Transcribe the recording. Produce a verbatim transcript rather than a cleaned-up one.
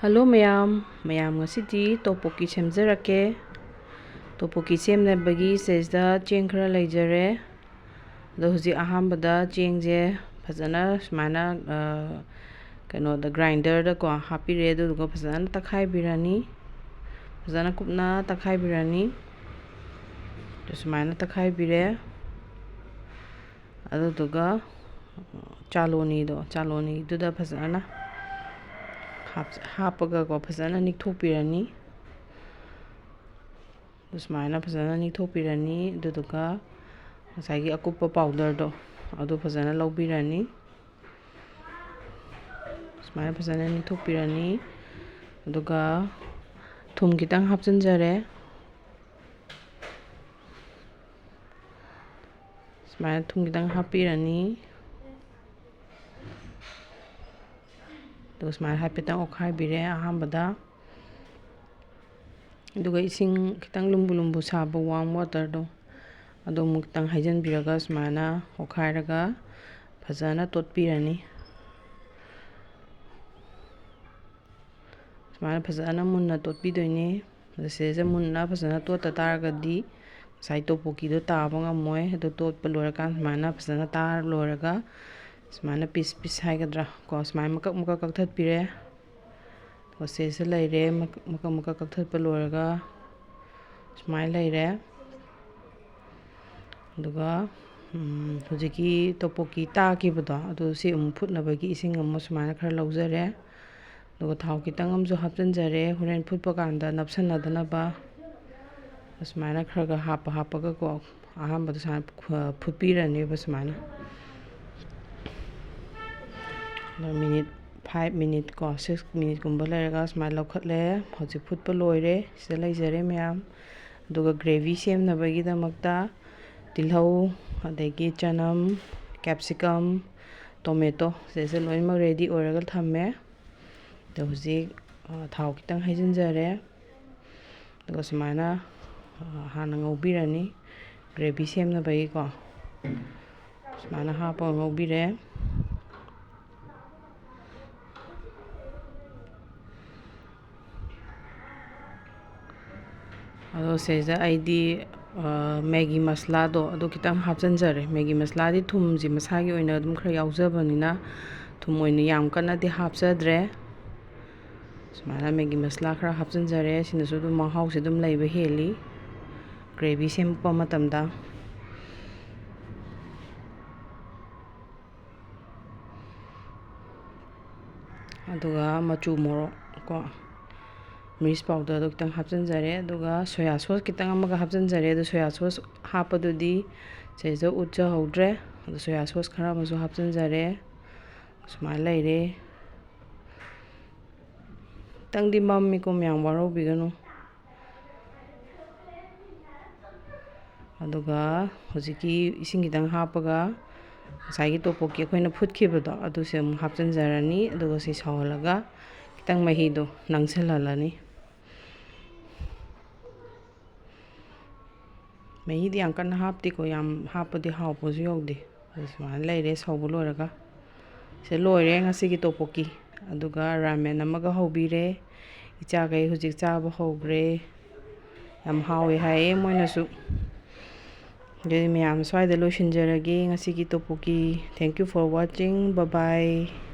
Hello ꯃꯌꯥꯝ, ꯃꯌꯥꯝ ꯉꯁꯤꯗꯤ ꯇꯣꯄꯣꯀꯤ ꯁꯦꯝꯖꯔꯛꯀꯦ꯫ ꯇꯣꯄꯣꯀꯤ ꯁꯦꯝꯅꯕꯒꯤ ꯁꯤꯗꯩꯁꯤꯗ ꯆꯦꯡ ꯈꯔ ꯂꯩꯖꯔꯦ꯫ ꯑꯗꯣ ꯍꯧꯖꯤꯛ ꯑꯍꯥꯟꯕꯗ ꯆꯦꯡꯁꯦ ꯐꯖꯅ ꯁꯨꯃꯥꯏꯅ, ꯑ, ꯀꯩꯅꯣꯗ, ꯒ꯭ꯔꯥꯏꯟꯗꯔꯗꯀꯣ ꯍꯥꯞꯄꯤꯔꯦ꯫ ꯑꯗꯨꯗꯨꯒ ꯐꯖꯅ ꯇꯛꯈꯥꯏꯕꯤꯔꯅꯤ꯫ ꯐꯖꯅ ꯀꯨꯞꯅ ꯇꯛꯈꯥꯏꯕꯤꯔꯅꯤ꯫ ꯑꯗꯨ ꯁꯨꯃꯥꯏꯅ ꯇꯛꯈꯥꯏꯕꯤꯔꯦ꯫ ꯑꯗꯨꯗꯨꯒ ꯆꯥꯂꯣꯅꯤꯗꯣ, ꯆꯥꯂꯣꯅꯤꯗꯨꯗ ꯐꯖꯅ ꯍꯥꯞ-, ꯍꯥꯞꯄꯒꯀꯣ ꯐꯖꯅ ꯅꯤꯛꯊꯣꯛꯄꯤꯔꯅꯤ꯫ ꯑꯗꯨ ꯁꯨꯃꯥꯏꯅ ꯐꯖꯅ ꯅꯤꯛꯊꯣꯛꯄꯤꯔꯅꯤ꯫ ꯑꯗꯨꯗꯨꯒ ꯉꯁꯥꯏꯒꯤ ꯑꯀꯨꯞꯄ ꯄꯥꯎꯗꯔꯗꯣ ꯑꯗꯨ ꯐꯖꯅ ꯂꯧꯕꯤꯔꯅꯤ꯫ ꯁꯨꯃꯥꯏꯅ ꯐꯖꯅ ꯅꯤꯛꯊꯣꯛꯄꯤꯔꯅꯤ꯫ ꯑꯗꯨꯒ ꯊꯨꯝ ꯈꯤꯇꯪ ꯍꯥꯞꯆꯤꯟꯖꯔꯦ꯫ ꯁꯨꯃꯥꯏꯅ ꯊꯨꯝ ꯈꯤꯇꯪ ꯍꯥꯞꯄꯤꯔꯅꯤ꯫ ꯑꯗꯨꯒ ꯁꯨꯃꯥꯏꯅ ꯍꯥꯏꯐꯦꯠꯇꯪ ꯑꯣꯠꯈꯥꯏꯕꯤꯔꯦ ꯑꯍꯥꯟꯕꯗ꯫ ꯑꯗꯨꯒ ꯏꯁꯤꯡ ꯈꯤꯇꯪ ꯂꯨꯝꯕꯨ ꯂꯨꯝꯕꯨ ꯁꯥꯕ warm waterꯗꯣ ꯑꯗꯨ ꯑꯃꯨꯛ ꯈꯤꯇꯪ ꯍꯩꯖꯤꯟꯕꯤꯔꯒ ꯁꯨꯃꯥꯏꯅ ꯑꯣꯠꯈꯥꯏꯔꯒ ꯐꯖꯅ ꯇꯣꯠꯄꯤꯔꯅꯤ꯫ ꯁꯨꯃꯥꯏꯅ ꯐꯖꯅ ꯃꯨꯟꯅ ꯇꯣꯠꯄꯤꯗꯣꯏꯅꯦ꯫ ꯑꯗ ꯁꯤꯗꯩꯁꯤꯗ ꯃꯨꯟꯅ ꯐꯖꯅ ꯇꯣꯠꯇ ꯇꯥꯔꯒꯗꯤ ꯉꯁꯥꯏ ꯇꯣꯄꯣꯀꯤꯗꯣ ꯇꯥꯕ ꯉꯝꯃꯣꯏ꯫ ꯑꯗꯣ ꯇꯣꯠꯄ ꯂꯣꯏꯔꯀꯥꯟ ꯁꯨꯃꯥꯏꯅ ꯐꯖꯅ ꯇꯥꯔ ꯂꯣꯏꯔꯒ ꯁꯨꯃꯥꯏꯅ piece piece ꯍꯥꯏꯒꯗ꯭ꯔꯥ ꯀꯣ, ꯁꯨꯃꯥꯏꯅ ꯃꯀꯛ ꯃꯀꯛ ꯀꯛꯊꯠꯄꯤꯔꯦ꯫ ꯑꯗꯨꯒ ꯁꯤꯗꯩꯁꯤꯗ ꯂꯩꯔꯦ, ꯃꯀꯛ ꯃꯀꯛ ꯃꯀꯛ ꯀꯛꯊꯠꯄ ꯂꯣꯏꯔꯒ ꯁꯨꯃꯥꯏꯅ ꯂꯩꯔꯦ꯫ ꯑꯗꯨꯒ, ꯎꯝ, ꯍꯧꯖꯤꯛꯀꯤ ꯇꯣꯄꯣꯀꯤ ꯇꯥꯈꯤꯕꯗꯣ ꯑꯗꯨ ꯁꯤ ꯑꯃꯨꯛ ꯐꯨꯠꯅꯕꯒꯤ ꯏꯁꯤꯡ ꯑꯃ ꯁꯨꯃꯥꯏꯅ ꯈꯔ ꯂꯧꯖꯔꯦ꯫ ꯑꯗꯨꯒ ꯊꯥꯎ ꯈꯤꯇꯪ ꯑꯃꯁꯨ ꯍꯥꯞꯆꯤꯟꯖꯔꯦ, ꯍꯣꯔꯦꯟ ꯐꯨꯠꯄ ꯀꯥꯟꯗ ꯅꯞꯁꯟꯅꯗꯅꯕ꯫ ꯑꯁꯨꯃꯥꯏꯅ ꯈꯔ ꯈꯔ ꯍꯥꯞꯄ ꯍꯥꯞꯄꯒꯀꯣ ꯑꯍꯥꯟꯕꯗ ꯁꯨꯃꯥꯏꯅ ꯐꯨ-, ꯐꯨꯠꯄꯤꯔꯅꯦꯕ ꯁꯨꯃꯥꯏꯅ꯫ ꯑꯗꯣ minute five minute ꯀꯣ, six minuteꯀꯨꯝꯕ ꯂꯩꯔꯒ ꯁꯨꯃꯥꯏꯅ ꯂꯧꯈꯠꯂꯦ꯫ ꯍꯧꯖꯤꯛ ꯐꯨꯠꯄ ꯂꯣꯏꯔꯦ꯫ ꯁꯤꯗ ꯂꯩꯖꯔꯦ ꯃꯌꯥꯝ꯫ ꯑꯗꯨꯒ gravy ꯁꯦꯝꯅꯕꯒꯤꯗꯃꯛꯇ ꯇꯤꯜꯍꯧ, ꯑꯗꯒꯤ ꯆꯅꯝ, capsicum, tomato, ꯁꯤꯗꯩꯁꯤꯗ ꯂꯣꯏꯅꯃꯛ ready ꯑꯣꯏꯔꯒ ꯊꯝꯃꯦ꯫ ꯑꯗꯣ ꯍꯧꯖꯤꯛ, ꯑ, ꯊꯥꯎ ꯈꯤꯇꯪ ꯍꯩꯖꯤꯟꯖꯔꯦ꯫ ꯑꯗꯨꯒ ꯁꯨꯃꯥꯏꯅ, ꯑ, ꯍꯥꯟꯅ ꯉꯧꯕꯤꯔꯅꯤ꯫ Gravy ꯁꯦꯝꯅꯕꯒꯤꯀꯣ꯫ ꯁꯨꯃꯥꯏꯅ ꯍꯥꯞꯄꯒ ꯉꯧꯕꯤꯔꯦ꯫ ꯑꯗꯣ ꯁꯤꯗꯩꯁꯤꯗ ꯑꯩꯗꯤ ꯃꯦꯒꯤ ꯃꯁꯂꯥꯗꯣ ꯑꯗꯨ ꯈꯤꯇꯪ ꯍꯥꯞꯆꯤꯟꯖꯔꯦ꯫ ꯃꯦꯒꯤ ꯃꯁꯂꯥꯗꯤ ꯊꯨꯝꯁꯤ ꯃꯁꯥꯒꯤ ꯑꯣꯏꯅ ꯑꯗꯨꯝ ꯈꯔ ꯌꯥꯎꯖꯕꯅꯤꯅ ꯊꯨꯝ ꯑꯣꯏꯅ ꯌꯥꯝ ꯀꯟꯅꯗꯤ ꯍꯥꯞꯆꯗ꯭ꯔꯦ꯫ ꯁꯨꯃꯥꯏꯅ ꯃꯦꯒꯤ ꯃꯁꯂꯥ ꯈꯔ ꯍꯥꯞꯆꯤꯟꯖꯔꯦ꯫ ꯁꯤꯅꯁꯨ ꯑꯗꯨꯝ ꯃꯍꯥꯎꯁꯦ ꯑꯗꯨꯝ ꯂꯩꯕ ꯍꯦꯜꯂꯤ ꯒ꯭ꯔꯦꯚꯤ ꯁꯦꯝꯃꯛꯄ ꯃꯇꯝꯗ꯫ ꯑꯗꯨꯒ ꯃꯆꯨ ꯃꯣꯔꯣꯛ ꯀꯣ, ꯃꯤꯔꯆ ꯄꯥꯎꯗꯔꯗꯣ ꯈꯤꯇꯪ ꯍꯥꯞꯆꯤꯟꯖꯔꯦ꯫ ꯑꯗꯨꯒ ꯁꯣꯌꯥ ꯁꯣꯁ ꯈꯤꯇꯪ ꯑꯃꯒ ꯍꯥꯞꯆꯤꯟꯖꯔꯦ꯫ ꯑꯗꯣ ꯁꯣꯌꯥ ꯁꯣꯁ ꯍꯥꯞꯄꯗꯨꯗꯤ ꯁꯤꯗꯩꯁꯤꯗ ꯎꯠꯆꯍꯧꯗ꯭ꯔꯦ꯫ ꯑꯗꯣ ꯁꯣꯌꯥ ꯁꯣꯁ ꯈꯔ ꯑꯃꯁꯨ ꯍꯥꯞꯆꯤꯟꯖꯔꯦ꯫ ꯁꯨꯃꯥꯏꯅ ꯂꯩꯔꯦ꯫ ꯈꯤꯇꯪꯗꯤ ꯃꯝꯃꯤꯀꯣ, ꯃꯌꯥꯝ ꯋꯥꯔꯧꯕꯤꯒꯅꯨ꯫ ꯑꯗꯨꯒ ꯍꯧꯖꯤꯛꯀꯤ ꯏꯁꯤꯡ ꯈꯤꯇꯪ ꯍꯥꯞꯄꯒ ꯉꯁꯥꯏꯒꯤ ꯇꯣꯄꯣꯛꯀꯤ ꯑꯩꯈꯣꯏꯅ ꯐꯨꯠꯈꯤꯕꯗꯣ ꯑꯗꯨꯁꯦ ꯑꯃꯨꯛ ꯍꯥꯞꯆꯤꯟꯖꯔꯅꯤ꯫ ꯑꯗꯨꯒ ꯁꯤ ꯁꯧꯍꯜꯂꯒ ꯈꯤꯇꯪ ꯃꯍꯤꯗꯣ ꯅꯪꯁꯤꯜꯍꯜꯂꯅꯤ꯫ ꯃꯍꯤꯗꯤ ꯌꯥꯝ ꯀꯟꯅ ꯍꯥꯞꯇꯦꯀꯣ, ꯌꯥꯝ ꯍꯥꯞꯄꯗꯤ ꯍꯥꯎꯕꯁꯨ ꯌꯧꯗꯦ꯫ ꯑꯗꯨ ꯁꯨꯃꯥꯏꯅ ꯂꯩꯔꯦ ꯁꯧꯕ ꯂꯣꯏꯔꯒ꯫ ꯁꯤ ꯂꯣꯏꯔꯦ ꯉꯁꯤꯒꯤ ꯇꯣꯄꯣꯛꯀꯤ꯫ ꯑꯗꯨꯒ ꯔꯥꯃꯦꯟ ꯑꯃꯒ ꯍꯧꯕꯤꯔꯦ꯫ ꯏꯆꯥꯈꯩ ꯍꯧꯖꯤꯛ ꯆꯥꯕ ꯍꯧꯈ꯭ꯔꯦ꯫ ꯌꯥꯝ ꯍꯥꯎꯋꯦ ꯍꯥꯏꯌꯦ ꯃꯣꯏꯅꯁꯨ꯫ ꯑꯗꯨꯗꯤ ꯃꯌꯥꯝ ꯁ꯭ꯋꯥꯏꯗ ꯂꯣꯏꯁꯤꯟꯖꯔꯒꯦ ꯉꯁꯤꯒꯤ ꯇꯣꯄꯣꯛꯀꯤ꯫ Thank you for watching. Bye bye.